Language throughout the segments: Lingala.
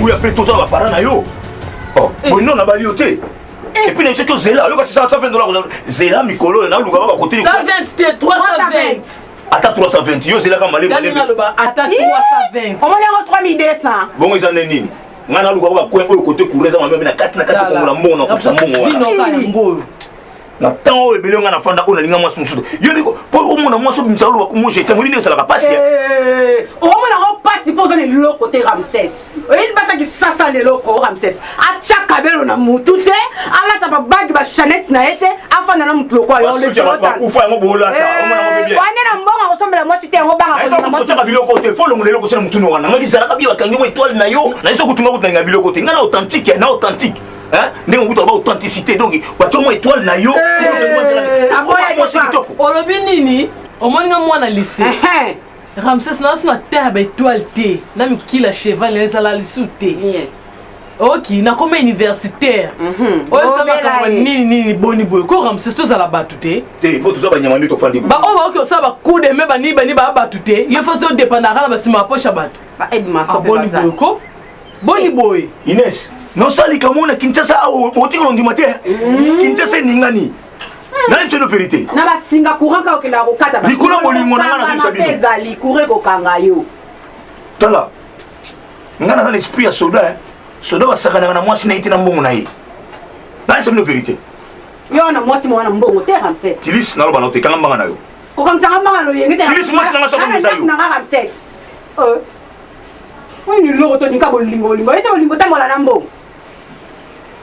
oui, après toza baparent na yo. Oh, eh. boye non nabali yo te. Eh. Et puis na biso tozela yoka ti 120 dollars zela mikolo oyo naluka ba kote 120 te 320. Ata 320 yo zelaka malemi malemi. Ata 320. Omoni yango 3200. Bongo eza nde nini? Ngai naluka ba coin oyo kote courant eza mabe na kati na kati kongola mbongo na kopesa mbongo wana. Na temps oyo ebele ngai nafanda oyo nalinga mwasi mosusu yo biko mpo omona mwasi obimisa oloba komo je t'aime nde ezalaka mpasi eh. Omona yango mpasi mpo oza na eloko te Ramses. Oyebi basi ya kisasa leloko Ramses atia kabelo na mutu te alata babagi bachanete na ye te afanda na mutu lokola yobakufa yango bolata eh, wane na mbongo akosombela mwasi te yango bangakotiaka biloko te fo longola eloko tia na mutu wana ngai ezalaka bie bakangi mo etoile na yo nayeso kutunga kutu nalinga biloko te ngai na authentique na authentique ndenge okuta ba authenticité donc batia mo étoile na yo eh, mwasi kitoko olobi nini omoni nga mwana lycée Ramses na na terre ba étoile te na mikila cheval ezala lisu te oki nakoma universitaire mhm. oyo eza makambo nini nini boni boye ko Ramses tozala bato te te po toza banyama nde tofandi baoyo baoki osala bacoup de main banini banini baa bato te ye fo so dépendaka na basima ya poche ya bato ah, boni boye ko boni boye Ines nosalika mona Kinshasa awa otikala ondima te mhm. Kinshasa eningani nayebi bino verité na basinga courant kaka okendaka kokata likolo bolingo na ngai nazobisa bino ezali courant ekokanga yo tala ngai naza na esprit ya soda soda basakanaka na mwasi na ye te na mbongo na ye nayebisa bino verité yo na mwasi mwana mbongo te Ramses tilis naloba na te kanga mbanga na yo kokangisanga mbanga loyenge te tilis mwasi na ngai sokomisa yo na ngai Ramses oyo nini loko toninga bolingo bolingo ye te bolingo tambola na mbongo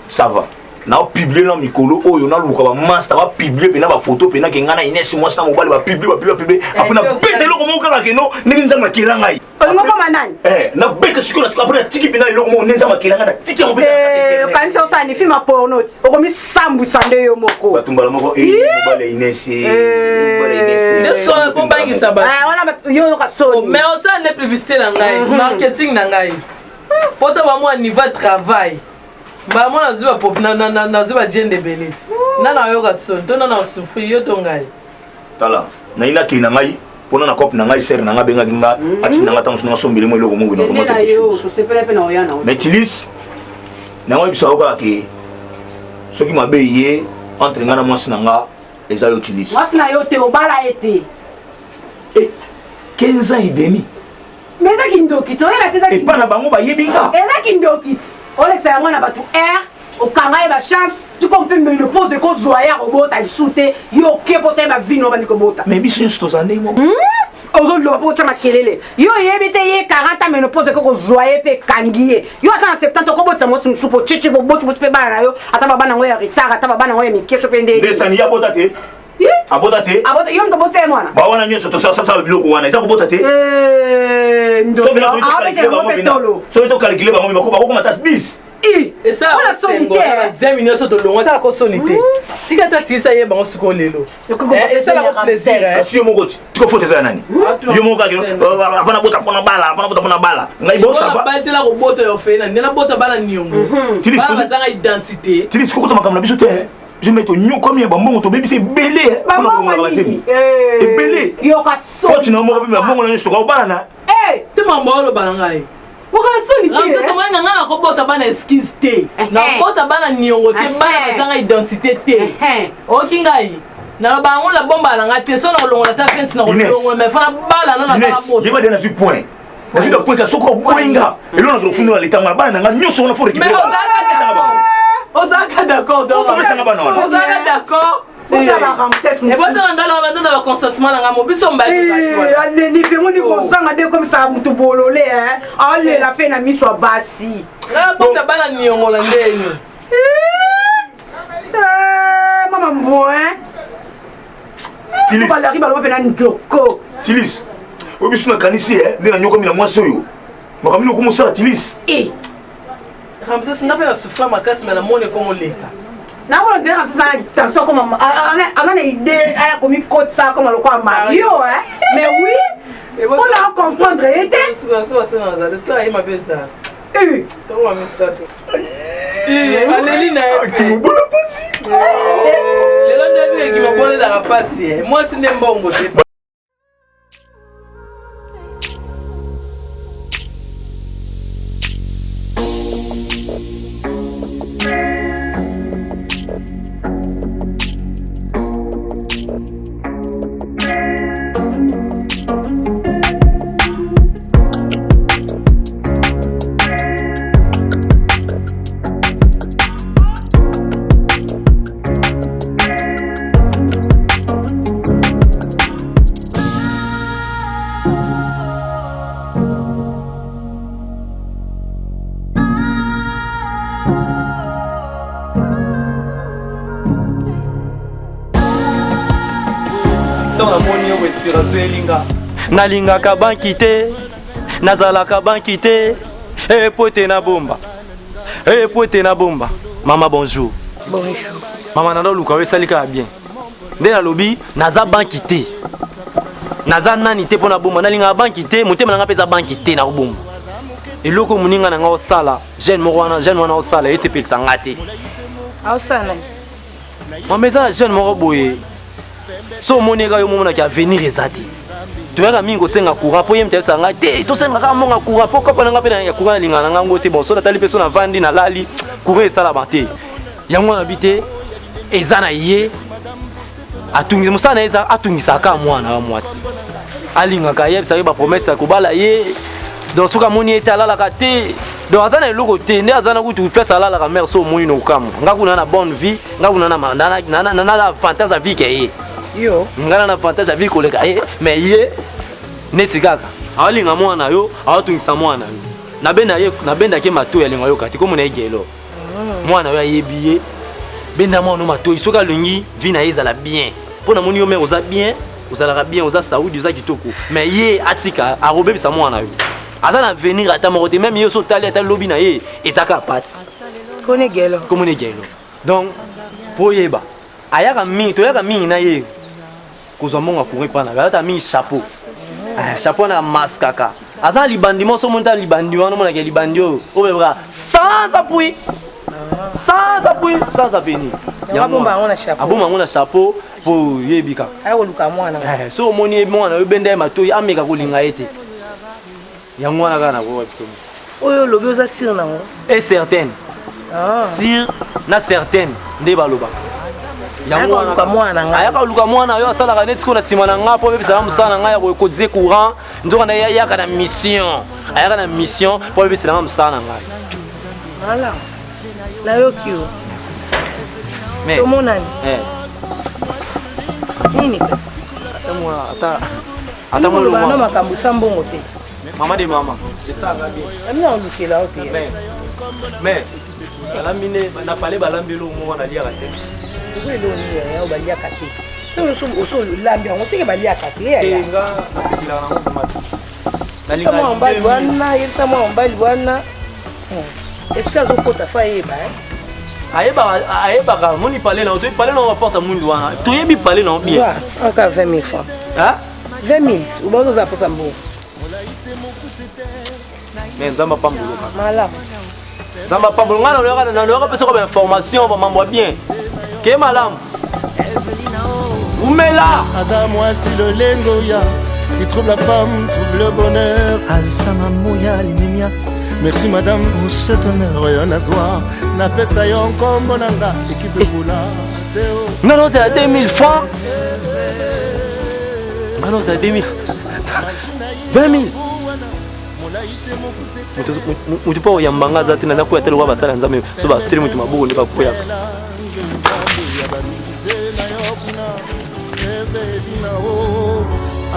ça va naopublie na mikolo oyo naluka bamasta bapublie mpena bafoto mpena ke ngai na ines mwasi na mobali bapublie bapublie bapublie apres nabeta eloko moko kaka keno ndenge nzambe akela ngai olingo koma nani eh, nabeta sikoyo apres natiki mpena eloko moko nde nzambe akela ngai natiki yango eh, okanisi osala ni film ya porno ti okomisambwisa nde yo moko bato mbala moko eh, mobali ya ines mobali ya ines nde solo mpo bangisa bato wana yo yoka soni mais osala nde publicité na ngai mhm. marketing na ngai mpo to bamwa niveau ya travail mbala mwa nazwi bapopi nazwi bajende ebele ti hmm. nana ayoka soni to nana osouffrir yo to ngai tala nayi nakei na ngai mpona na cope na ngai sere na ngai abengaki nga hmm. atinda nga ntango mosusu nasombele mwa eloko moko mais tilis nango oyebisa yo kaka ke soki mabe ye entre ngai na mwasi na nga eza yo tilis mwasi na yo te obala ye te 15 ans et demi Mais eza kindoki ti oyeba te eza epa na bango bayebi nga eza kindoki ti olekisa yango na bato air okanga ye bachance tuko mpe ménopause ekozwa ye akobota lisusu te yo oke mposa ye bavino obandi kobota mais biso nyonso toza ndenge moko hmm? ozoloba mpo otya makelele yo oyebi te ye 40 ans ménopause eko kozwa ye mpe ekangi ye yo ata na 70 okobotisa mwasi mosusu mpo tshitshi bobotiboti mpe bana na yo ata babana yango ya retard ata babana yango ya mikeso mpe nde ndesani ye abota te abota te abota yo moto abota ye mwana ba wana nyonso tosala biloko wana eza kobota te eh, soki tokalkile bango mibako bakokoma ta 10 esalazemi nyonso tolongwa talako soni te hmm. tika ta tisa ye bango sikoyo lelo eh, esalako plaisir eh. kasi yo moko ti siko faute eza ya nani hmm. yo moko kaka oh, avant nabota mpo nabala avant nabota mpo nabala ngai bosabalitela kobota yo fena nde nabota bana niongo hmm. bana bazanga identité tili siko kota makambo na biso te biso mpe tonyokwami ya bambongo tobebisi ebele mpona kolongola bazemi eh. ebele foti na yo moko mpe bambongo na nyonso tokaobalana eh. te mambo oloba na ngai okasoni na ngai nakobota bana excuse te eh, nakobota bana niongo te bana bazanga identité te oyoki ngai naloba yango na bomba na ngai te so nakolongola ta fensi nakolongola mais fana bala na yeba de nazwi point nazwi na point ka soki oboyi nga eloko nakende kofundela leta ngo na bana na nga nyonso wana fo récupérer ozalaka d'accord ozalaka d'accord ebotaka ndala banda na baconsentement na ngai mo biso mbaleli mpe moni kozanga nde ekomisaka motu bolole alela mpe na miso ya basi bota bana niongola ndeni mama mbwe balaki baloba mpe na ndoko tilis oyo biso nakanisi eh, nde nanyokomi na mwasi oyo makambo nini okomosala tilis eh. Ramses nga mpe na souffra makasi me namoni ekomoleka namona ndenge Ramses ana tension akoma aza na idée aya komikotisa akoma lokola Mario eh. mais oui mpona acomprendre ye te aleli na ye kimobola pasi lelo nde abike kimobola ezalaka pasi mwasi nde mbongo te. Ezwelinga nalingaka banki te, nazalaka banki te, epo ete nabomba, epo ete nabomba. Mama bonjour. Bonjour. Mama nando luka yo esali kaka bien. Nde nalobi naza banki te. Naza nani te mpo nabomba, nalingaka banki te, motema na ngai mpe eza banki te nakobomba. Eloko moninga na ngai osala, jeune moko wana, jeune wana osala esepelisa ngai te. Osala nani? Mama eza na jeune moko boye so omoni eka yo momonaki avenir eza te toyaka mingi kosenga courant mpo ye moto ayebisaka ngai te tosenga kaka mbongo ya courant mpo kopa na ngai mpe ya courant nalingaka na ngai ngo te bon so natali mpe so navandi nalali courant esalama te yango wana bi te eza na ye atungisa mosala na ye eza atungisaka kaka mwana wa mwasi alingaka ayebisaka ye bapromese ya kobala ye donc soki amoni ye te alalaka te donc aza na eloko te nde aza na kutu place alalaka mare so omoni na okamwa nga kuna na bonne vie nga kuna na avantage ya vie ke ye yo nga na avantage ya vie koleka ye mais ye neti kaka aolinga mwana yo aotungisa mwana yo nabendaki matoi alinga yoka te komona ye gelo mm. mwana yo ayebi ye benda mwana yo matoi soki alingi vie na ye ezala bien mpo namoni yo mare oza bien ozalaka bien oza saudi oza kitoko mais ye atika akobebisa mwana yo aza na avenir ata moko te meme ye so otali ata lobi na ye eza kaka pasi komona egelo donc mpo oyeba ayaka mingi toyaka mingi na ye kozwa mbongo ya courant epai na alata mingi chapeau eh, chapeau wana maskaka aza na libandi moko omoni ta libandi wana omonaka libandi oyo oyo sans appui sans appui sans avenir abomba yango na chapeau po yebi kaka aya koluka mwana eh, so omoni ye mwana oyo benda ye matoi ameka kolinga ye te yango wana kaka nakoka biso oyo olobi oza sire nango e certaine ah. sire na certaine nde balobaka ayaka koluka mwana yo asalaka neti sikoyo na nsima na nga mpo abebisaka mosala na ngai ya kokoze courant nzoka na ye ayaka na mission ayaka na mission mpo abebisela nga mosala na ngai Voilà. Nayoki yo. Mais tomonani. Eh. Nini kasi? Ata mwa ata ata mwa lomwa. makambo sa mbongo te. Mama de mama. Esanga bien. Ami na olukela yo te. Mais mais balambi ne na palais balambi eloko moko naliaka te. Ozo eloko nini ya baliaka te. Oso olambi yango seke baliaka te. Te nga nasepelaka nango vraiment te. Yebisa mwana mobali wana, yebisa mwana mobali wana. Hmm. Esika azokota fa ayeba eh? ayebaka ayebaka moni pale na toyebi pale na baporte ya mwindu wana toyebi pale na bien aka 20 000 francs 20 000 oba oza posa mbongo mais nzambe apambolo kaka malamu nzambe apambolo ngai nalobaka mpe soko bainformation bamambo ya bien ke malamu umela aza mwasi lolengo ya qui trouve la femme trouve le bonheur aza mamoya limemia merci madame pour cet honneur oyo nazwa napesa yo nkombo na nga ekipe mbula teo nga nozela 2000 francs nga nozela 2000 20 000 moto mpo oyamba nga aza te naza koya te lokola basala ya nzambe so batili moto maboko nde bakweyaka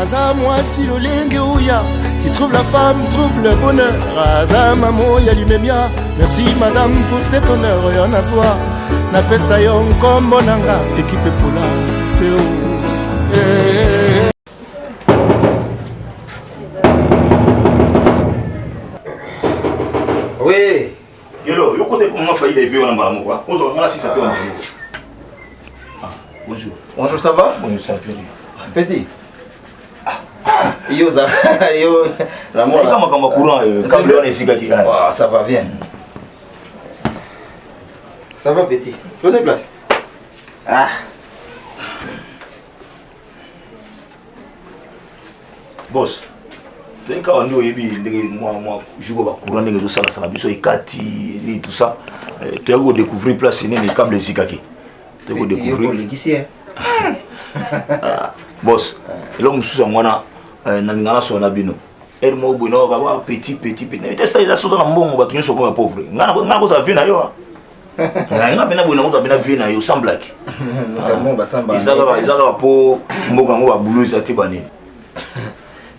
aza mwasi lolenge oya qui trouve la femme trouve le bonheur aza mamo ya limemia merci madame pour cet honneur oyo nazwa napesa yo nkombo na nga ekipe pola teo eh, eh. Oui. Gelo, yo kote nga faida evi wana mbala moko. Ozwa nga sisa pe wana moko. Ah, bonjour. Bonjour, ça va? Bonjour, ça va petit. Petit. Ah, yo za yo la mona. Kama kama courant euh, câble wana esika ki. Ah, ça va bien. Ça va petit. Prenez place. Ah. Boss, toyei kaka nde oyebi ndenge mwa mwa jour ba courant ndenge ezosalasala biso ekati nini tout ça eh, toyaki kodécouvrir place nini câble ezikaki toyaki kodécouvrir ah, boss eloko mosusu yango wana eh, nalinga nasola na bino ere moko boye naoka petit petit petit testa eza soza na mbongo bato nyonso okoma pauvre ngai nakozala vie na yo nga mpena boye nakozwa mpena vie na yo sans blague eza kaka mpo mboka yango babulo eza te banini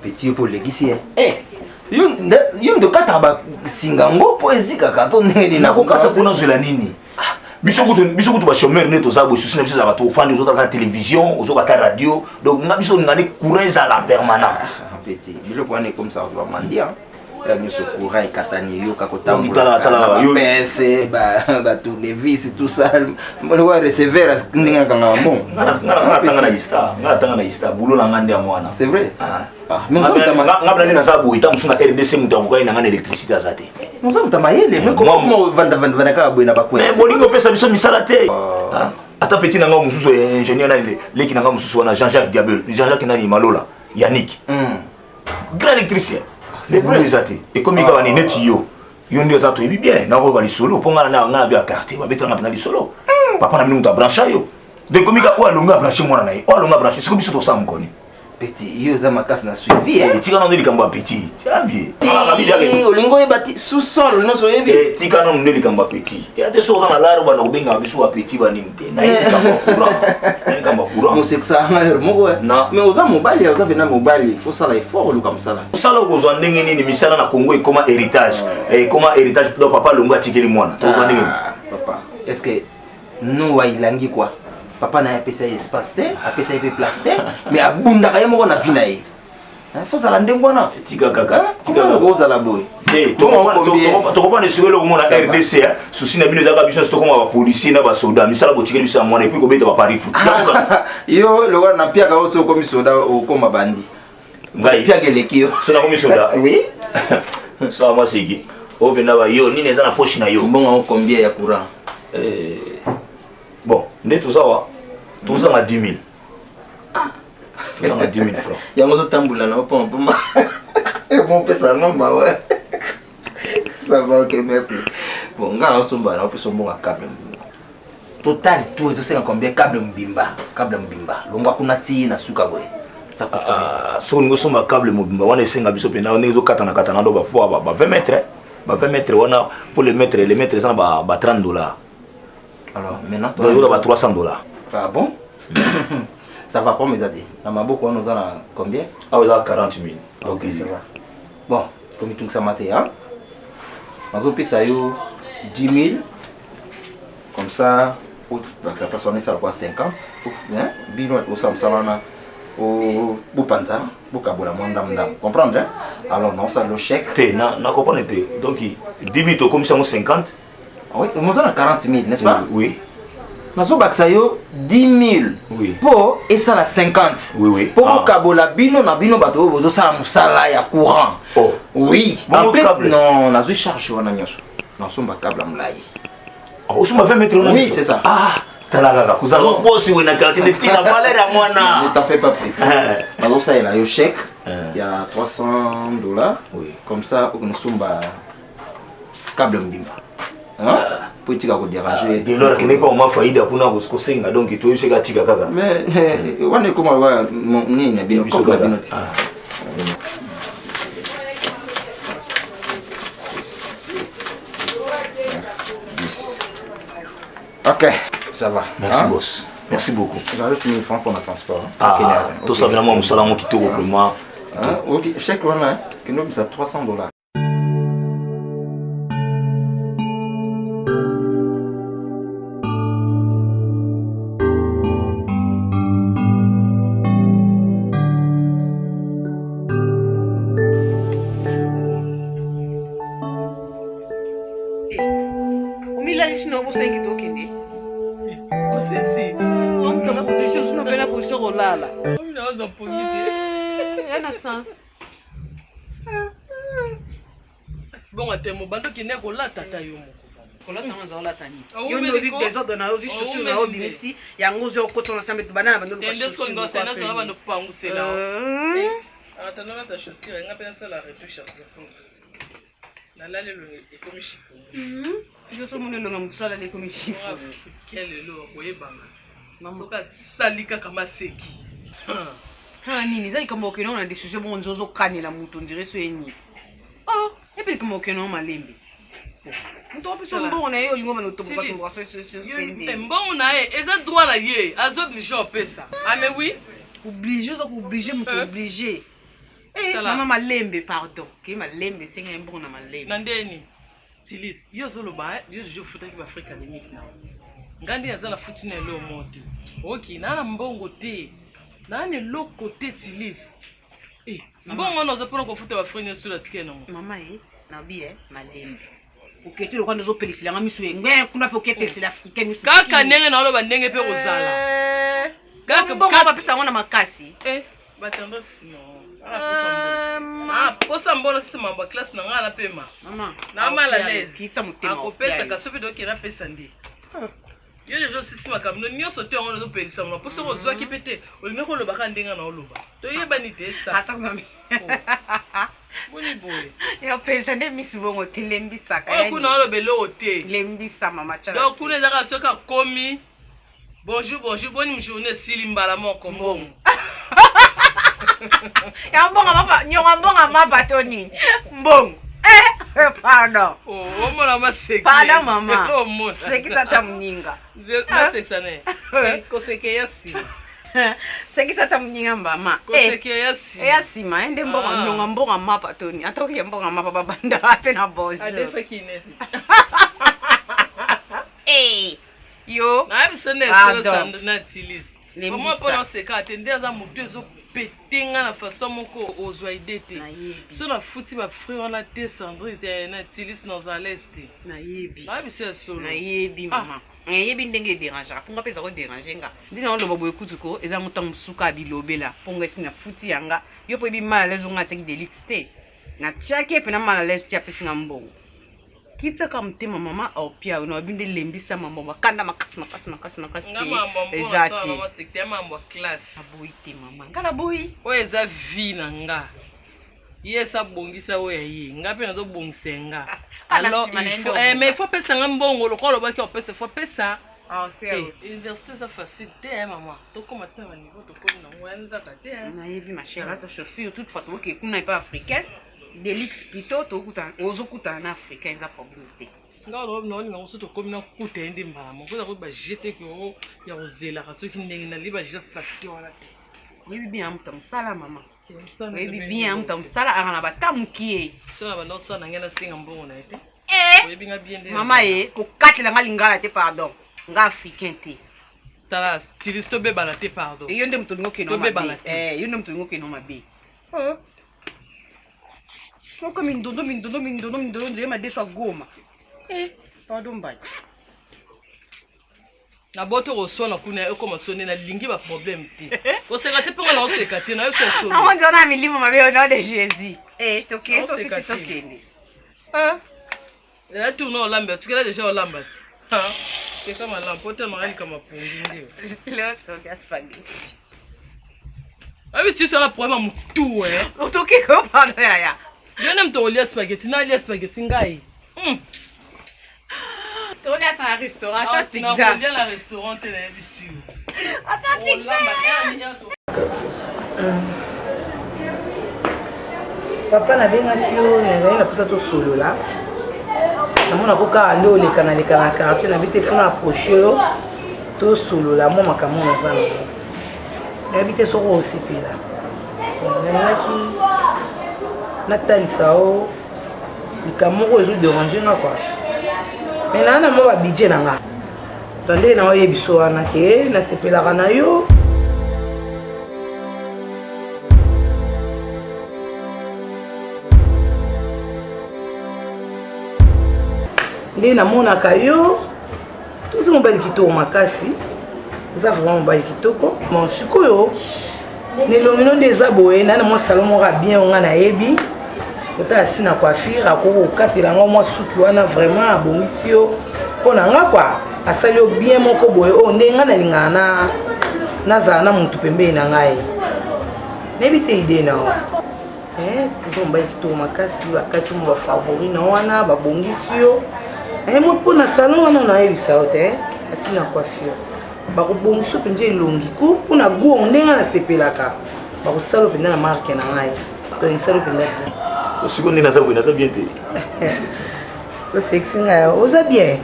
petit yo mpo olekisi ye eh, yo nde okataka basinga yango mpo ezikaka to ndenge nini nakokata mpo nazwela nini ah, Biso kutu biso kutu ba chômeur nde toza boye souci na biso ezalaka tofandi ozotala kaka télévision ozoka ata radio donc nga biso olinga nde courant ezala permanent. Ah, petit biloko wana ekomisa bato bamandi ya nyonso courant ekatani eyoka kotambolapince batournevis tout ça lokola receveur ndenge nakangaka mbongo nga natanga na ista nga natanga na ista boulot na nga nde yango wana c'est vrai ah. Ah, nga bna nde naza boye ntango mosusu na rdc moto akokani na nga na électricité aza te oza moto ya mayele vandavanda kaka boye na bacoin bolingi opesa biso misala te ah. ata petit na nga mosusu eh, ingénieur nani leki na nga mosusu wana jean-jacques diabel jean-jacques nani malola yannick hmm. grand électricien mais eza te ekomi kaka ni neti yo yo nde oza toyebi bien nakoyoka lisolo mpo ngai na ngai na ya quartier babetelanga mpena lisolo hmm. papa na bino moto abrancha yo donc ekomi kaka oyo alongi abranche mwana na ye oyo alongi abranche siko biso tosala mokoni Petit, yo oza makasi na suivi. Eh, tika nano likambo ya petit. Tia vie. Olingo oyeba ti sous-sol nyonso oyebi. Eh, tika nano nde likambo ya petit. Ya te soki oza na lare obanda kobengaka biso ba petit ba nini te. Na ye likambo ya courant. Na likambo ya courant. Mosekisa nga heure moko. Eh. Na. Mais oza mobali, oza pena mobali, faut sala effort oluka mosala. Mosala okozwa ndenge nini misala na Congo ekoma héritage. Ah. Ekoma héritage donc papa longo atikeli mwana. Tozwa ndenge nini? Ah, papa, est-ce que Noa ilangi quoi papa na ye apesa ye espace te apesa ye mpe place te mais abundaka ye moko na vie na ye faut zala ndenge wana tika kaka ozala boye tokopana esiko eloko mona rdc susi na bino ezaka biso nyonso tokoma bapolisier na basoda misala botikeli biso ya mwana epuis kobeta baparis foot yo lokola na mpiaka oso okomi soda okoma bandi ngai mpiaka eleki yo so nakomi soda oui sawa masiki oyo mpenza ba yo nini eza na poche na yo mbongo yango combien ya courant eh, bon nde toza wa tozanga 10 000 tozanga 10 000 francs yango ozotambola na opoma poma mopesa yango mawa ça va ok merci bon ngai naosomba naopesa mbongo ya câble total tout ezosenga combien câble mobimba câble mobimba longwa kuna ti na suka boye ah, soki olingi osomba câble mobimba wana esenga biso mpenza ndenge ezokatana katana ndo bafoi ba 20 mètre ba 20 mètre wana pour le mètre le mètre eza na ba 30 dollars alors maintenant donc oza ba 300 dollars ah bon ça va pas mes ade na maboko wana oza na combien awa eza 40 000 ok ça va bon komitungisama te hein nazopesa yo 10 000 comme ça bakisa place wana esala kwa 50 bino osala mosala wana bopanza bokabola mwa ndambo ndambo comprendre alors naosala lo chèque te na comprendre te donc 10 000 tokomisi yango 50 oui moza na 40 000 n'est-ce pas oui nazobakisa yo 10 000 oui. mpo esala 50 oui, oui. mpo bokabola ah. bino na bino bato oyo bozosala mosala ya courant oh. oui en plus non nazwi charge wana nyonso nasomba câble ya molai ah, osomba 20 mètre wana oui c'est ça ah tala kaka kozala bosi we na quartier nde tina valeur ya mwana ne t'en fais pas petit eh. nazosalela yo chèque eh. ya 300 dollars oui. comme ça okonosomba câble mobimba po etika koderange gelor akendeki mpa mama faida kuna kosenga donc toyebisaki atika kaka mais eh, wana ekoma lokola nini na bino na bino ti ah. Ok, ça va. Merci hein? boss. Merci beaucoup. J'arrive 1000 francs pour le transport. Hein? Ah, tout ça vraiment mosala yango kitoko vraiment. Hein? Ok, chèque wana, kendo bisa 300 dollars. omilalisi na obosangi tokende osisi omutana position osino pena position kolala ya na sens bongo te mobandi okende kolata ata yo moko kolata ngo naza kolata nini yo nde ozwi desordre na yo ozwi chaussure na yo obimisi yango ozwi okota na sambe banda na bando luka chaussure bando pangusela ata nalata chaussure nga mpe nasala retouche ya nalali elongi ekomi chiffon nyonso omoni elongi ya motu alali ekomi chiffon kelelo akoyebana soki asali kaka maseki kaka nini eza likambo okende na decision bongo nzo ozokanela moto ondire so ye nini oh epe likambo okende malembe moto opesa mbongo na ye olingo bana otombokatomboka mbongo na ye eza droit na ye aza oblige opesa ame ah, oui oblige oza kooblige moto oblige Eh, mama malembe pardon ke malembe esenga ye mbongo na malembe na ndeni tilis yo ozoloba eh, yo deja ofutaki baafrika limite na. Nga nde naza na futi na eloko moko te. Oki, naa na mbongo te. Naa na eloko te Tilis. Eh, mbongo wana oza mpona kofuta ba frais nyonso natikali nango. Mama eh, nabi eh, malembe. Okete lokola nde ozopelisela nga miso engwe kuna mpe okepelisela africain miso. Kaka ndenge naoloba ndenge mpe kozala. Eh, kaka mbongo bapesa yango na makasi. Eh. Ba tendance non. Ah, posa mbona sisi mambo ya classe na ngai napema. Na mal à l'aise. Akopesaka soki doki napesa nde. Yo deja osisi makambo no nyonso te yango nazopelisa mona mpo soki ozwaki mpe te olingi koloba kaka ndenge na oloba toyebani te esa boni boye yopesa nde misu bongo te lembisaka oyo kuna oloba eloko te lembisa mama donc kuna ezaka soki akomi Bonjour, bonjour, bonne journée, sili mbala moko mbongo. Ya mbongo mapa, nyonga mbongo mapa to nini? Mbongo. Eh, pardon. Oh, omona maseki. Pardon mama. Oh, Sekisa ta muninga. Nasekisa ne. Eh, koseke ya sima. Sekisa ta muninga mbama. Koseke ya sima. Ya sima, eh, nde mbongo ah. nyonga mbongo mapa to nini? Ata okiya mbongo mapa babanda pe na bonjour. Adefaki Inès. Eh. yo nayebisa nde esolo na tilis vraimen mpo naseka te nde aza motu ezopete nga na façon moko ozwa ide te so nafuti bafruit wana te sandrise eh, na tilis naza alaise te nayebi nayebisa ya solo nayebi ah. mama nayebi ndenge ederangeaka mpo nga mpe eza koderange nga nde naoloba boye kutu ko eza ngo ntango mosuka ya bilobela mpo nga esi nafuti yanga yo mpo yebi mal alaise onga atiaki delix te natiaki ye mpena mal alaise ti apesi nga mbongo Kitaka motema mama opia yo nayebi nde lembisa mambo bakanda makasi makasi makasi makasi eza te mambo ya classe naboyi te mama nga naboyi oyo eza vie na nga ye esi abongisa oyo ya ye nga mpe nazobongisa ya nga ah, alors il faut eh, mais il faut apesa nga mbongo lokola olobaki opesa faut apesa ah, eh, université eza facile te eh, mama tokóma ti na baniveau tokómi nango ya nzaka te nayebi ma chère ata chaussure toutefois tokoke kuna epa africain Delix plutôt tokutana ozokutana na africain eza problème te. Nga olobi na olinga ngo tokomi na kuta ye nde mbala moko eza koyeba jete ke o ya kozelaka soki ndenge nalingi ba je salite wana te. Oyebi bien moto ya mosala mama. Oyebi bien moto ya mosala aka na bata mokie. Soki na banda osala na ngai nasenga mbongo na ye te. Eh! Oyebi nga bien nde. Mama ye kokatela nga lingala te pardon. Nga africain te. Tala styliste tobebana te pardon. Yo nde moto olingi okende mabe. Eh, yo nde moto olingi okende mabe. Oh. Moko mindondo mindondo mindondo mindondo nzele madesu ya goma. Eh, pardon mbadi. Na boto koswana kuna ekoma soni nalingi ba problème te. Koseka te mpo nga naoseka te nayoki ya solo. Awa nzona milimo mabe au nom de Jésus. Eh, tokende sosisi tokende. Eh. Eza tourne olamba otikela deja olamba ti. Seka malamu po te makalika mapongi nde. Leo tolia spaghetti. Abi ti sala problème ya mutu eh. Otoki ko pardon yaya. Yo nde moto olia spaghetti na alia spaghetti ngai. Hmm. Tolia ata na restaurant ata pizza. Nakolia na restaurant te nayebi sur. Ata pizza. Papa nabengaki yo nazali na mposa tosolola namonako kaka nde oleka na leka na quartier nabi te fona approche yo tosolola mwa makambo naza nango nayebi te soki osepela nalingaki natalisa yo likambo moko ezo derange nga kua mai naa na mwa babudget na nga to ndenge na oyebiso wana ke nasepelaka na yo nde namonaka yo toza mobali kitoko makasi oza vraiment mobali kitoko bon sikoyo na elongi no nde eza boye na na mwa salon moko ya bien nga nayebi kotala si na coiffure akoki kokatela yango mwa suki wana vraiment abongisi yo mpo na nga kua asali yo bien moko boye oyo nde nga nalingaka na nazala na motu pembeni na ngai nayebi te ide na yo eh, oza mobali kitoko makasi bakati mo bafavori na wana babongisi yo eh, mo mpo na salon wana nayebisa yo te asi na coiffure bakobongisa mpenza elongi ko mpo na gour ndenge nasepelaka bakosala mpenza na marke na ngai donc esali mpenza bien osiko ndenge naza boye naza bien te osekisi ngai oza bien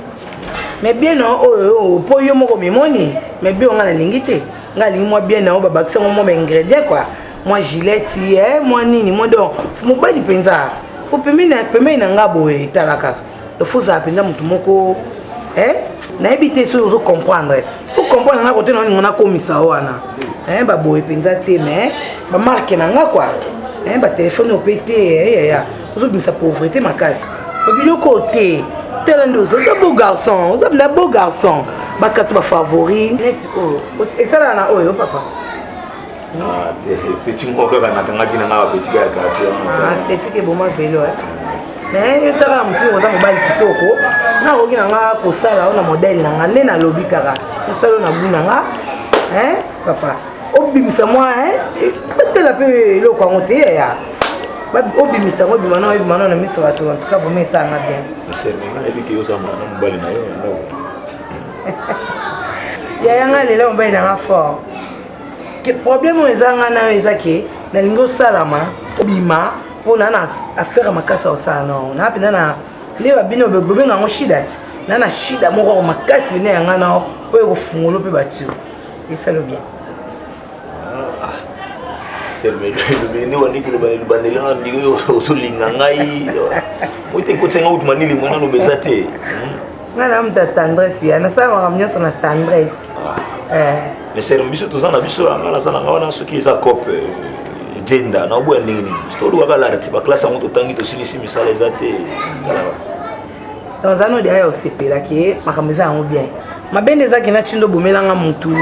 mais bien na oyo mpo yo moko mimoni mais bien ngai nalingi te ngai alingi mwa bien na oyo babakisi yango mwa baingrédient kua mwa gilette eh, mwa nini mwa donc mobali mpenza mpo pembeni na ngai boye etala kaka fo ozala mpenza motu moko. Eh? Nayebi te soki ozo comprendre. Faut comprendre nga kote na olingo nakomisa wana. Eh, baboye mpenza te mais bamarke na nga kua eh, batelefone oyo mpe te eh, yaya ozobimisa pauvreté makasi babiloko oyo te tala nde oza beau garçon oza na beau garçon bakato bafavori neti oyo esalaka na oyo papa ah, petit moko kaka nakangaki na nga bapetit kaka quartier ah, esthétique eboma velo eh. mais etiaka na motu oza mobali kitoko nakoki na nga kosala oyo na modele na nga nde nalobi kaka nasala oyo na gu na nga papa obimisa mwa batela mpe eloko yango te yaya obimisa yango ebima nao ebima nao na miso bato en tout cas vraiment esalanga bien mobali na yo yaya nga lela mobali na nga fort problème oyo eza nga nayo eza ke nalingi osalama obima mpo na na affaire ya makasi ya kosala nao na mpenza na nde babino bobenga yango shida ti na na shida moko makasi pene ya nga nao oyo ekofungolo mpe batio esalo bien nde wandi koloba ebandeli wana ndenge ozolinga ngai ote ekotisa ngai kutu manili mwana loba eza te ngai na moto ya tendresse ya nasala makambo nyonso na tendresse ah. eh. mais ser biso toza na biso ngai naza na ngai wana soki eza cope euh, jenda naoboya ndenge nini tolukaka lara ti baklasse yango totangi tosilisi misala eza te donc oza no deya osepelaki makambo eza yango bien mabe nde ezaki na tindo obomelanga mutu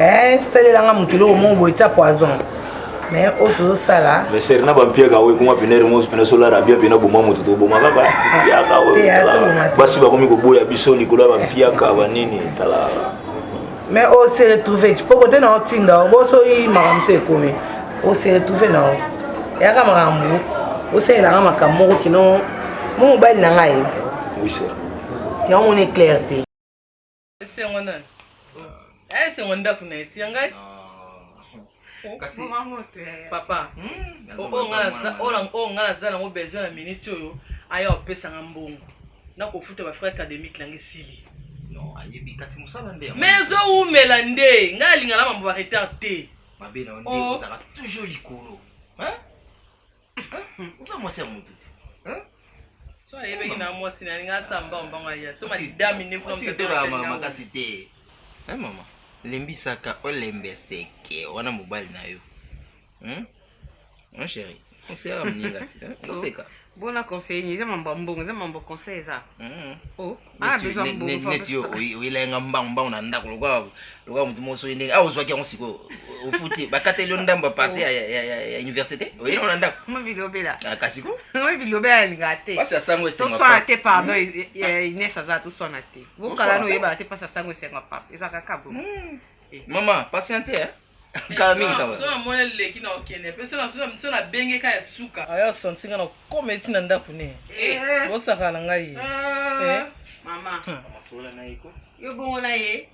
eh, salelanga mutu eloko moko boye tia poison mais oyo tozosala mais seri na bampiaka oyo ekoma pene remosi pene solara bia pene boma moto toboma kaka mpiaka oyo basi bakomi koboya biso likolo ya bampiaka banini tala mais ose retrouve ti mpo kote na otinda obosoyi makambo so ekomi ose retrouve na yo eyaka makambo osalelanga makambo moko kino mo mobali na ngai yango moni eclaire te esengo nani ah, esengo ndako na ye ti ya ngai papa hmm, oyo ngai naza nango besoin na minute oyo aya opesanga mbongo nakofuta bafrais académique nanga esili mais ezowumela nde ngai nalinga na mambo ba retard te mabe na yo nde oh. ozalaka toujours likolo oza mwasi ya moto ti so ayebaki na mwasi na alinga asala mbango mbango aya so madame nde kuna makasi te mama lembisaka olembeseke wana mobali na yo hmm? Mon chéri, conseiller moninga ti. Oseka. Bona conseiller ni eza mambo ya mbongo, eza mambo conseil eza. Hmm. Oh, ah besoin mbongo. Neti yo oyela nga mbangu mbangu na ndako lokola lokola moto moko soki ndenge awa ozwaki yango sikoyo ofuti bakateli yo ndambo ya parti ya, ya, ya, ya université oyeli yango na ndako Mo bilobela. Ah, kasi ko Mo bilobela alingaka te. Pasi ya sango esengo Toswana te pardon hmm. eh, Inès aza toswana te. Bokala no oyebaka te pasi ya sango esengo papa. Eza kaka bo. Hmm. Mama, patiente hein. kala mingi kaka so namoni aleki na okende mpe so nabenge ka ya suka aya osanti nga na okoma eti na ndako ne eh. osaka na ngai ye eh. eh. mama yo bongo na ye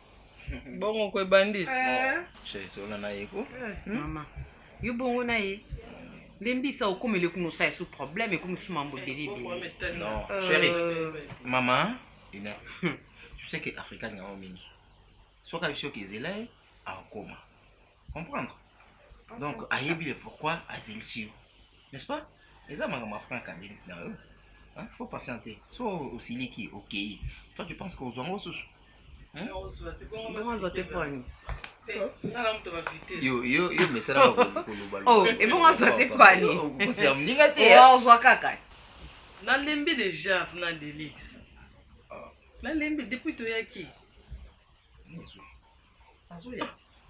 bongo ko ebandi sola na ye ko hmm? mama yo bongo na ye lembisa okomeli kuna osala esu problème ekomi su mambo ebele ebele non chéri mama Ines hmm. tu sais que afrika alingaka mingi soki ayebi soki ezela ye akokoma comprendre donc ayebi le pourquoi azelisi yo n'est-ce pas eza makambo ya franc académique na yo hein? faut patienter so osiliki okei toi tu penses que ozwa yango susu yo yo yo mesana koloba oh ebongo azwa te kwani kosera moninga te ozwa kaka nalembi déjà na delix nalembi depuis toyaki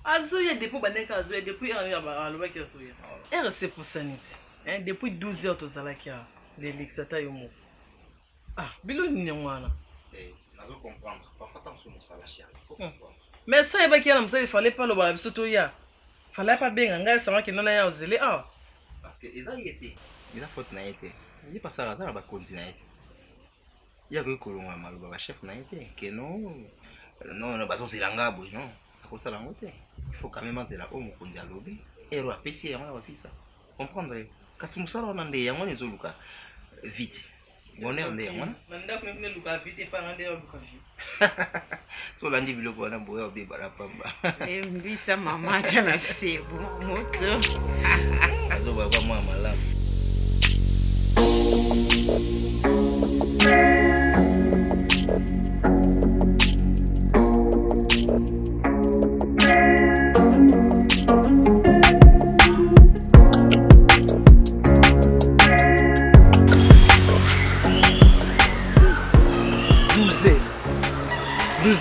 azoya depuis bandaki azoya depuis heure alobaki azoya heure ese epusani ti depuis 12 heures tozalaki awa lelix ata yo moko ah bilo nini yango wana eh, hmm. mais sa ayebaki ya na mosala efale pa aloba na biso toya fale apa abenga ngai asangaki nana ya ozele awa parce que eza ye te eza faute na ye te ye pasaka aza na bakonzi na ye te Ye akoki kolongola maloba ba chef na ye te que non non non bazozela nga boye non akosala yango te il faut quand même azela oyo mokonzi alobi ero apesi ye yango na kosilisa comprendre ye kasi mosala wana nde yango wana ezoluka vite bonheur nde yango wana na ndako nde eluka vite epa nga nde oluka vite so olandi biloko wana boya obeba na pamba lembisa mama atya na sebo moto azobaba mwa malamu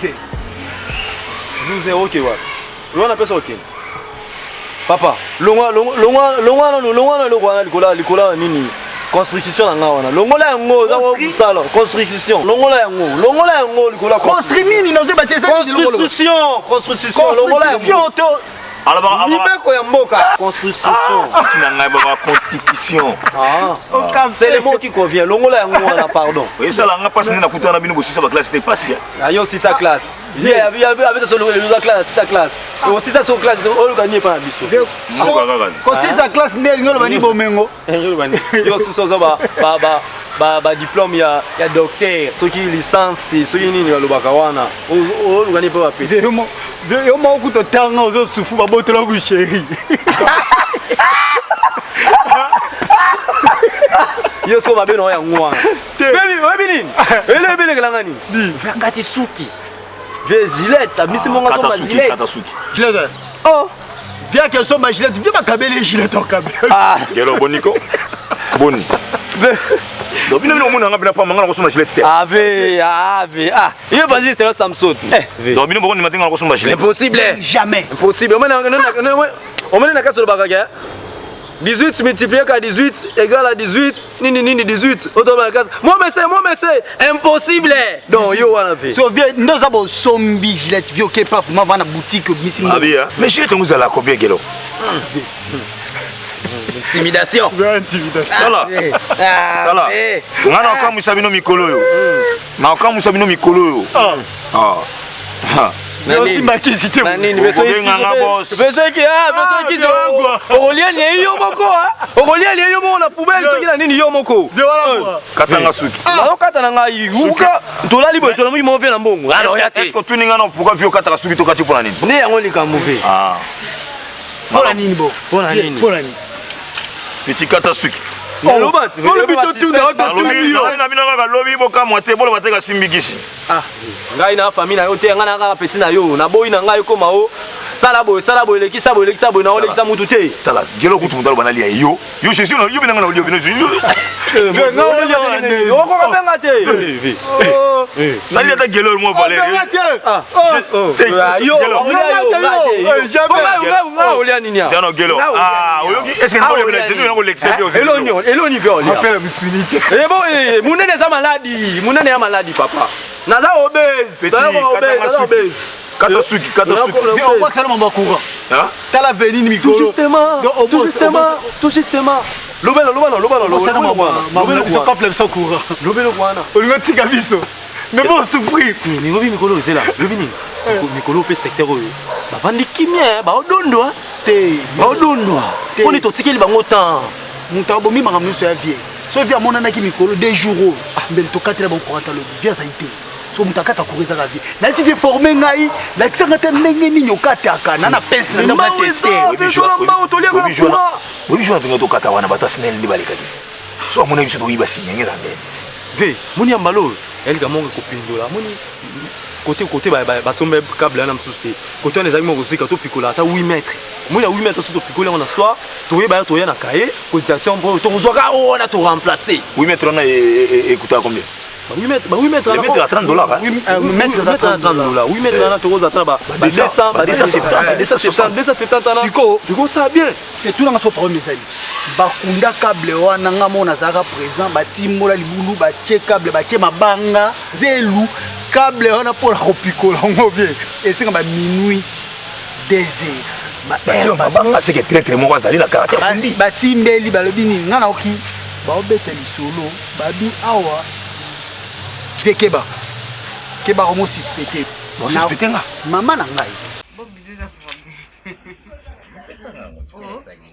12 12 oke wapi wana pesa okende papa longwa longwa longwa nanu longwa na eloko wana likolo likolo ya nini construction na nga wana longola yango oza kosala construction longola yango longola yango likolo ya construit nini nazoyeba te construction construction longola yango mibeko ya mboka construction ntina ngai baba constitution ah. c'est le mot qui convient longola yango wana pardon esala nga mpasi nde nakutana bino bosisa baklasse te mpasi ayo osisa classe abeta solo oza classe asisa classe osisa so classe oluka nini epa na biso kosisa classe nde elingi oloba ni bomengo yo susu oza badiplome ya docteur soki licence soki nini balobaka wana oluka nini mpe bapeti yo moko kuta otanga ozosufu babotola ku sheri yo soko mabe na yo yango wana oyebi nini eloko ebelekelanga nini akati suki vie gilette abimisi monga somba gilette gilette oh viens ke somba gilette vie bakabeli gilette okabe ah. gelo boniko boni donc bino bino omona nga bino pamba nga nakosomba gilette te ave ave ah yo évangéliste na samson eh donc bino bokondima te nga nakosomba gilette impossible jamais impossible omoni na kasi olobaka ke 18 multiplié par 18 égale à 18 nini nini 18 otobala kasi moi mese moi mese impossible donc yo wana vie so vie nde oza bosombi gilette vie oke pa vraiment vana boutique obimisi abi hein mais gilette yango ezala combien gelo intimidation intimidation tala tala nga na okamwisa bino mikolo oyo na okamwisa bino mikolo oyo ah. Ah. osimba kisi te okolia lie yo moko okolia lie yo moko na poubelle soki na nini yo moko katanga suki nazokata na ngai uka tolali boye tolamuki moko vie na mbongo est-ce otuni ngai na pourquoi vie okataka suki tokati mpona nini nde yango likambo ve mpona nini bo mpona nini mpona nini petit kata suki olobi totuna ototuni yo na bino kaka lobi bokamwa te boloba te kasimbi kisi Ah, ngai na famille na yo te ngai na kaka petit na yo naboyi na ngai ekoma o sala boye sala boye lekisa boye lekisa boye na olekisa mutu te tala gelo kutu moto aloba nalia yo yo jésus yo bina ngai na olia bino okoka benga te nalia ata gelo mwa valeur olia nini jano gelo oyoki est ce que jésus yango lekisa eloni ve olia munene eza maladi munene ya maladi papa naza obese naza obese kata suki kata suki obwakisa na mambo ya courant tala venini mikolo justement tout justement tout justement lobela lobana lobana lobela biso couple biso courant lobela wana olingo tika biso mais bon souffrir mingobi mikolo ozela lobi nini mikolo mpe secteur oyo bavandi kimia baodondwa te baodondwa mponi totikeli bango temps moto abomi makambo nyonso ya vie soki vie amonanaki mikolo de jour oyo ah, mbele tokatela bango courant alobi vie azali te so moto akata courant ezaka vie nayesi vie forme ngai lakisa ngai te ndenge nini okataka na na pince na ndako na teste oyebi jour natonga tokata wana bato ya snel nde balekaki so amona biso toyiba sinyenge na ndene ve moni ya mbala oyo elika moko ekopindola moni kote kote basomba cable wana mosusu te kote wana ezalaki moko kosika topikola ata 8 mètre omoni na 8 mètre soki topikoli yango na soir toyeba ya toya na cahier cotisation mpo tokozwaka oyo wana toremplace 8 mètre wana ekutaka combien ba 8 mètre ba 8 mètre wana mètre à 30 dollars hein mètre à 30 dollars 8 mètre wana tokozwa ata ba 200 ba 270 270 270 wana sikoyo ekosala bien etunanga so problème ezali bakunda cable wana nga moko nazalaka présent batimbola libulu batie cable batie mabanga zelu cable wana mpo na kopikola yango bien esenga ba minuit deux heures mabanga seke traitre moko azali na quartier batimbeli balobi nini nga naoki baobeta lisolo babi awa te keba keba komo suspecte suspecte nga mama na ngai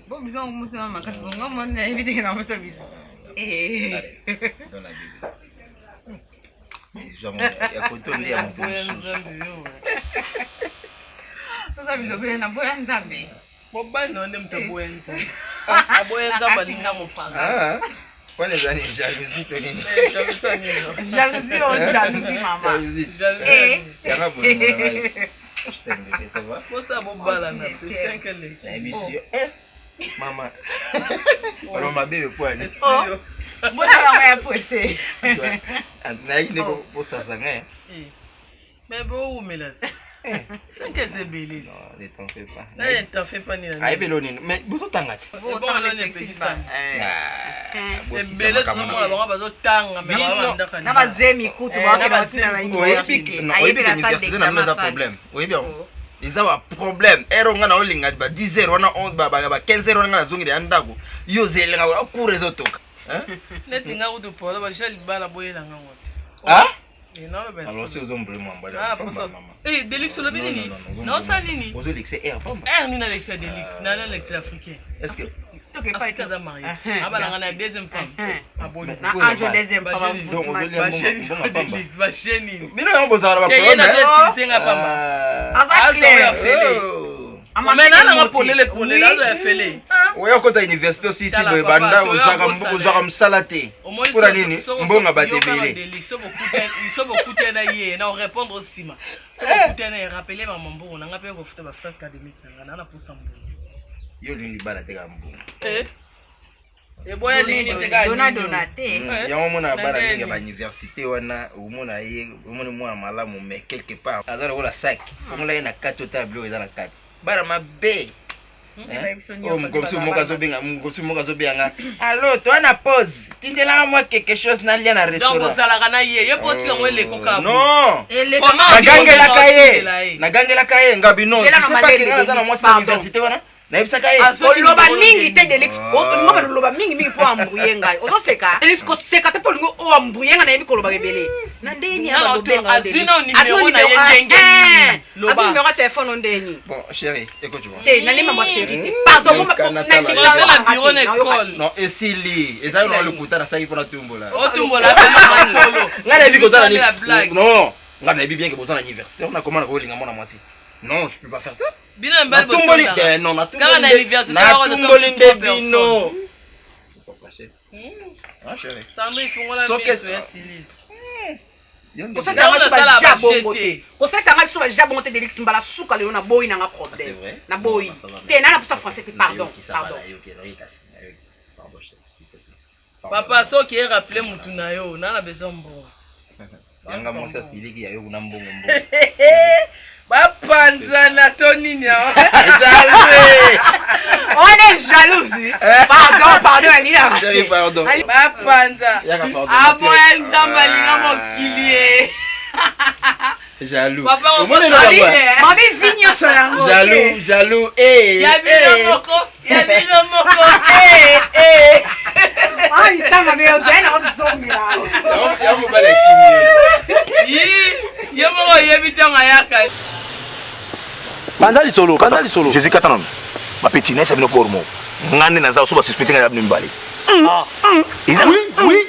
Bon, bisous, on makasi bongo mona nayebi te na moto biso. Toza bilobela na boya nzambe. Mobali na yo nde moto aboya nzambe. Aboya nzambe alinga mopanga. Wana ezali jalousie to nini? Jalousie oh jalousie mama. Jalousie. Eh. Yanga bolingo na ngai. Je t'aime bébé, ça va? Posa bobalana te 5 eleki. Nayebisi yo. Eh. Mama. Baloba mabe mpo ani. Oh. Bona yango ya presse. Nayaki nde posasa ngai. Mais bowumela se. 5 eza ebele. Non, ne t'en fais pas. Ne t'en fais pas nini. Ayebi elo nini? Mais bozotanga ti. Ebele tozomona bango bazotanga mais bandaka na bazemi kutu bakenda na université. Oyebi que université na bino eza problème. Oyebi yango? eza ba problème ero nga na olinga ba 10 heures wana ba 15 heures wana nga nazongela ya ndako yo ozelenga cour ezotoka neti nga kutu polo baja libala boyelanga ngo te Alors si ozo mbwe mwamba ah, Eh Delix olobi nini? Naosala nini? Ozo lekisa air pamba. Air nini alekisa Delix? Nani alekisa africain? Est-ce que Africain aza marié. Abalanga na deuxième femme. Aboni. Na âge deuxième femme. Donc ozolia mbongo pamba. Delix ba chaîne. Bino yango bozala na ba problème. Ye na tisenga pamba. Aza clair. Mais nana nga polele polele azo ya fele. Oya okota université osisi boye banda ozwaka mosala te mpona nini mbongo bato ebele so bokutani na ye na orépondre nsima so bokutani na ye rappele mama mbongo na nga mpe kofuta bafrais académique na nga na na posa mbongo yo olingi libala te kaka mbongo eboya nini te kaka dona dona te yango omona bana mingi ya bauniversité wana omona ye omoni mwana malamu mais quelque part aza lokola sac fongola ye na kati otala biloko eza na kati bana mabe oyo mokomisi moko azobenga mokomisi moko azobenga nga allo toa na pause tindelanga mwa quelque chose nalia na restaurant donc ozalaka na ye ye mpo otika yango eleko kaka non nagangelaka ye nagangelaka ye ngabi non tu sais pas que nga naza na mwasi na université wana nayebisaka ye oloba mingi te delix olingo bana oloba mingi mingi mpo ambrouye ngai ozoseka delix koseka te mpo olingo oambrouye ngai nayebi koloba ebele na ndeni azwi na nimero na ye ndenge nini loba azwi nimero ya telefone ndeni bon chéri écoute moi te nalemba mwa chéri te pardon na bureau na école non esili ezali na lokuta nasalaki mpo natumbola otumbola solo ngai nayebi kozala non ngai nayebi bien ke boza na université nakoma nakolinga mwana mwasi non je peux pas faire ça bino mibali natumboli eh, non kaka na université natumboli nde bino Sandrine fungola miso ya tilise kosalisa nga biso baja bongo te delix mbala suka lelo naboyi nanga problème naboyi te nana posa français te pardon pardon papa soki e rappele mutu na yo nana besoin mbongo yanga mwasi asiliki ya yo kuna mbongo mbongo bapanzana to nini awa on est jalouse pardon pardon alina pardon bapanza aboya nzambe alinga mokili ye jaloux papa mami vi nyonso yango jaloux jaloux eh ya bino moko ya bino moko eh eh ah isanga mais ozali na ozongela ya mobali akimi ye moko oyebi ntango ayaka panza lisolo panza lisolo jésus kata nanu bapeti nayesa bino bor moko nga nde naza so basuspecte nga na bino mibale eza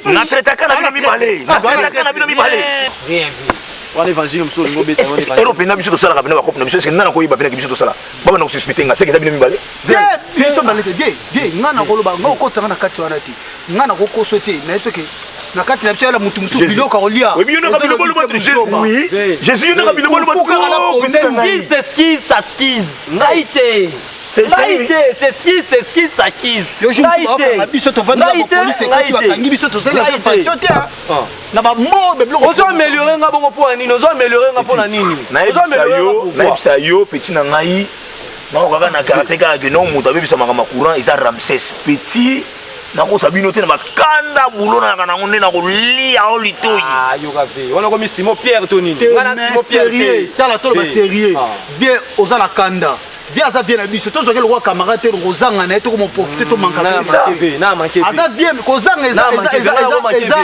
natraitaka na bino mibale natraitaka na bino mibale rien vu wana évangile mosusu olingo obeta ero mpenza biso tosalaka mpena bakope na biso eske nana koyeba mpena biso tosala babanda kosuspecte nga seke eza bino mibale biso mibale te die die nga nakoloba nga okotisa nga na kati wana te nga nakokoso te naye soki na kati na biso yala motu mosusu biloko akolia jésus yonaka biloko skise ça skise ngai te ngai te c'est skise c'est skise ça skise ngai te biso tovandi na bapolisi ekoti bakangi biso tozali na infraction te na bamobe biloko ozo améliorer nga bongo mpo na nini ozo améliorer nga mpo na nini nayebisa yo petit na ngai nakokaka na quartier kaka ke no moto abebisa makambo ya courant eza ramses petit nakosa bino te na bakanda bulo nayaka nango nde nakolia o litoi ah, yoka ve wana komi simo pierre to nini nga na simo pierre te tala toloba sérieux ah. vie oza na kanda vie aza vie na biso tozwaki lokola camarade te kozanga na ye tokomoprofite tomanka aza vie kozanga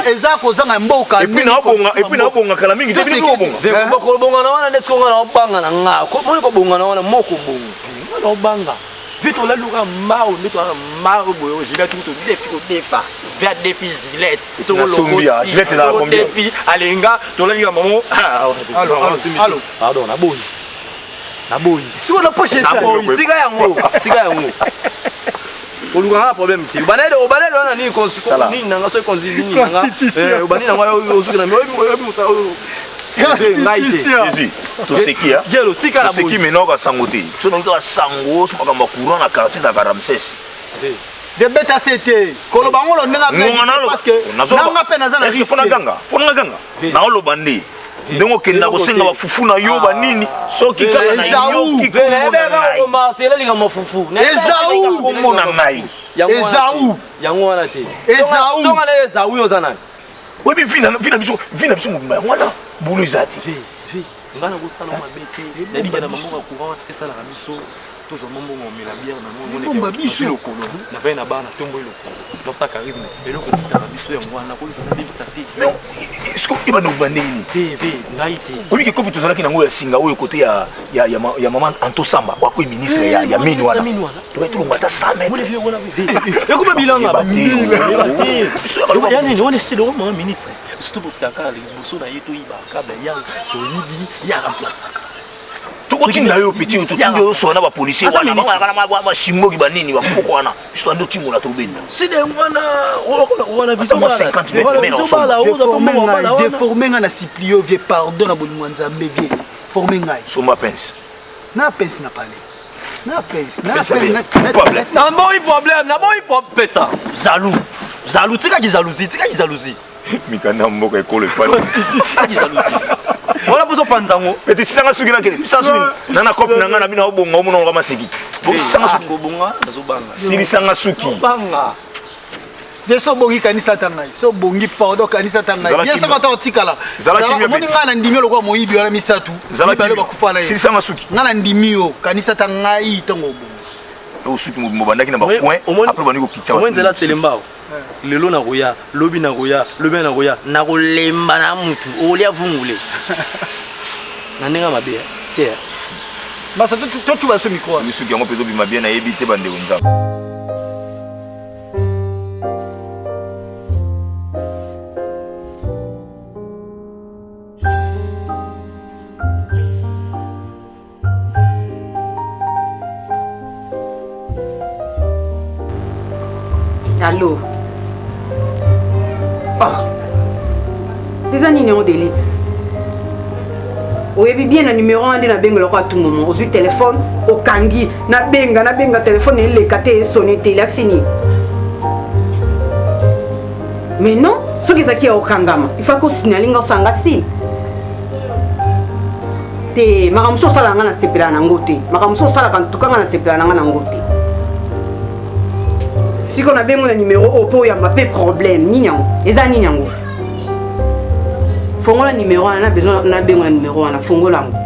eza kozanga ya mboka epuis naobonga kala mingi kobonga na wana nde siko nga naobanga na nga moni kobonga na wana moko bonga nga naobanga vie tolali lokola mao nde toala mao boye gilette kutu defi kodefa vie adefi gilette soko defi alenga tolali ka mamo pardon naboyi naboyi siko na poche naboyi tika yango tika yango olukaka na problème te obanele obanele wana nini nini nanga soki konzi nini nanga eh, obandi nanga ozuki na oyebi mosala oyo ngai te toseki ya gelo tika na toseki maintenant ka sango te so nayoki kaka sango so makambo ya courant na quartier ezalaka ramses debeta se te koloba ngo lo ndenge parce que nanga mpe naza na risque mpo na ganga mpo na ganga naoloba nde. Ndenge okenda kosenga bafufu na yo banini soki kaka nayoki mafufu kombo na ngai Ezau yango wana te Ezau songa na Ezau oyo oza nani oyebi vi na biso vi na biso mobimba yango wana bulu eza te ngai nakosala mabe te nayebika na mambongo ya courant esalaka biso tozwa mwa mbongo omela bière nango biso lokolo navai na bana tombo elokolo nosa charisme eloko efutaka biso yango wana koyoka nabebisa te ebanda koba ndenge nini te ve ngai te oyiki kopi tozalaki nango ya singa oyo kote ya, ya, ya, ya mama antosamba wakoyi ministre ya, ya mine wana tobai tolongo ata 100 mètre ekoma bilanga yanini wana esili mama ministre surtout bofutaka liboso na ye toyiba kable ya toyibi ya remplasaka tokotinda yo petit oyo totindi yo osola na bapolisier wana bango bashimboki banini bakoko wana biso bandi otimola tobenda side wana wana déforme ngai na supplio vie pardon na bolingo ya nzambe vie forme ngai somba pince na pince na pale na pince naboyi problème naboyi pesa jaloux jaloux tikaki jalousie tikaki jalousie mikanda mboka ekolo epatikaki jalousie wana mposo opanza yango pete sisanga suki nakende sisanga suki na na cope na ngai na bino obonga omona ngo maseki sisanga suki obonga nazobanga silisanga suki obanga ye so obongi kanisa ata ngai so obongi pardon kanisa ata ngai ye soki ata otikala omoni ngai na ndimi yo lokola moyibi wana misato mibale bakufa na ye silisanga suki ngai na ndimi yo kanisa ata ngai ntango obonga osuki mobimba obandaki na bacoin après obandi kokitisa omoni nzela selembao lelo nakoya lobi nakoya lobi nakoya nakolemba na mutu okolia vungule na ndenge mabe te masa totuba biso micro soki yango mpe ezobima bien nayebi te bandeko nzambe. Allo. Oh. Eza nini yango delete? Oyebi bien na numéro wana nde nabengelaka à tout moment. Ozwi telefone, okangi, nabenga, nabenga telefone eleka te, esone te, elakisi nini? Mais non, soki ezalaki ya okangama, il faut kosignale nga osanga signe. Te, makambo mosusu osalaka nga nasepelaka na yango te. Makambo mosusu osalaka ntuka nga nasepelaka na nga na yango te. Sikoyo nabengo na numero oyo mpo oyamba mpe problème nini yango? Eza nini yango? Fongola numero wana, na besoin nabengo na numero wana, fongola yango.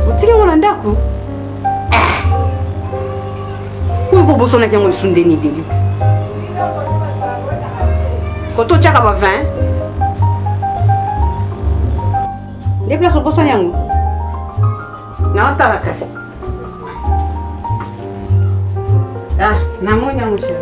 Otiki yango na ndako? Oyo mpo obosanaki yango lisusu ndeni Delix? Koto otyaka ba 20 nde place obosani yango naotala kasi ah namoni yango chéri.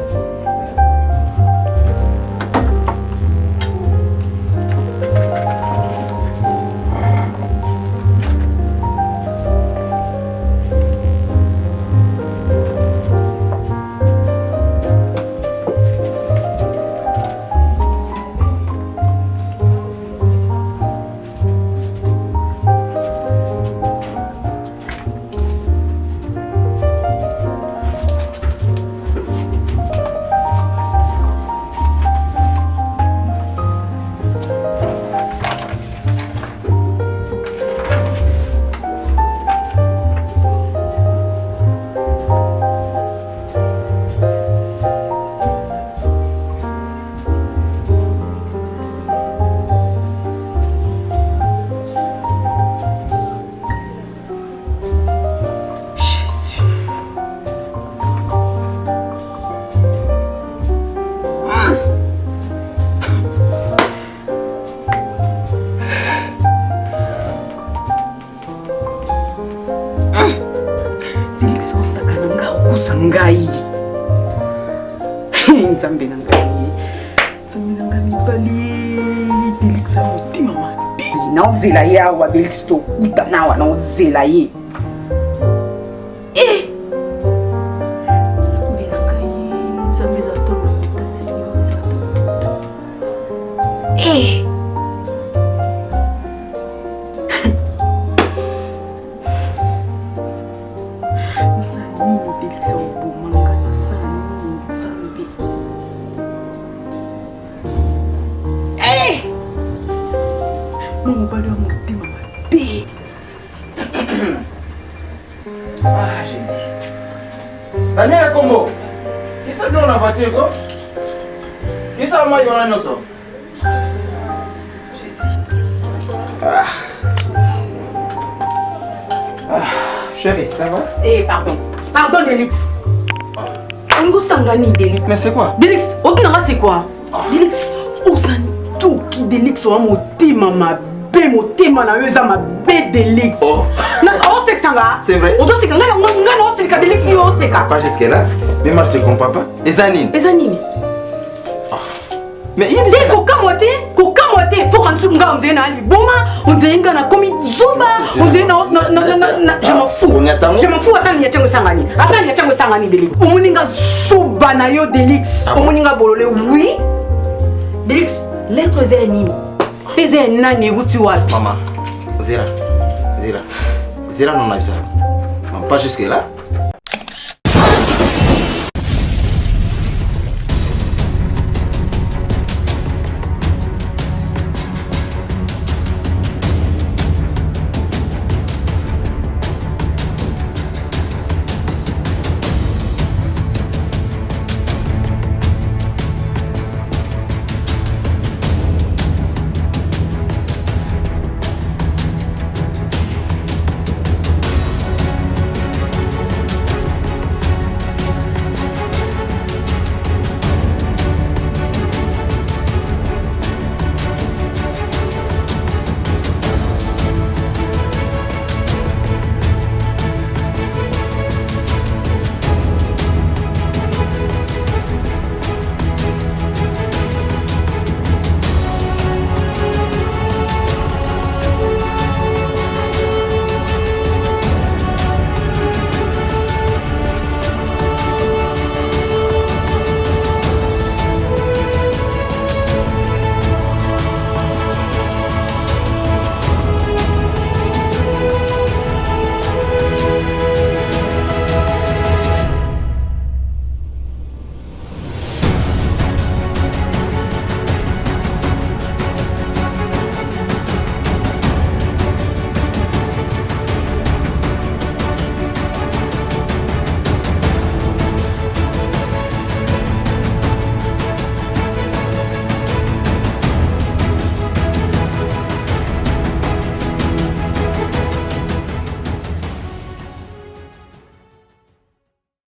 Felix osaka na nga okosa ngai nzambe na ngai nzambe na ngai mibali Felix ya motema mabe naozela ye awa Felix tokutana awa naozela ye Eh! Nzambe na ngai nzambe eza to lokuta seigneur eza to lokuta Eh! Nasala nini Felix oboma nga nasala nini nzambe Eh! Daniel Kombo. Kitisa biloko na voiture ko. Kitisa mai wana nyonso. Jésus. Ah. Ah, chérie, ça va? Eh, pardon. Pardon, Delix. Olingo sangani, Delix. Mais c'est quoi? Delix, otunanga c'est quoi? Delix, oza ndoki Delix oa motema mabe motema na yo eza mabe Delix. Oh. Osekisa nga? C'est vrai. Ozoseka nga nga na oseka Delix yo oseka. Pas jusque là. Mais moi je te comprends pas. Eza nini? Eza nini? Mais te kokamwa te kokamwa te fo kanisi nga ondire na liboma ondire nga nakomi zoba ondire na je m'en fous je m'en fous ata niati yango esangani ata niati yango esangani delix omoni nga zoba na yo delix ah omoni nga bolole oui delix lettre eza ya nini mpe eza ya nani euti wapi mama zela zela zela nona bisa pas jusque là.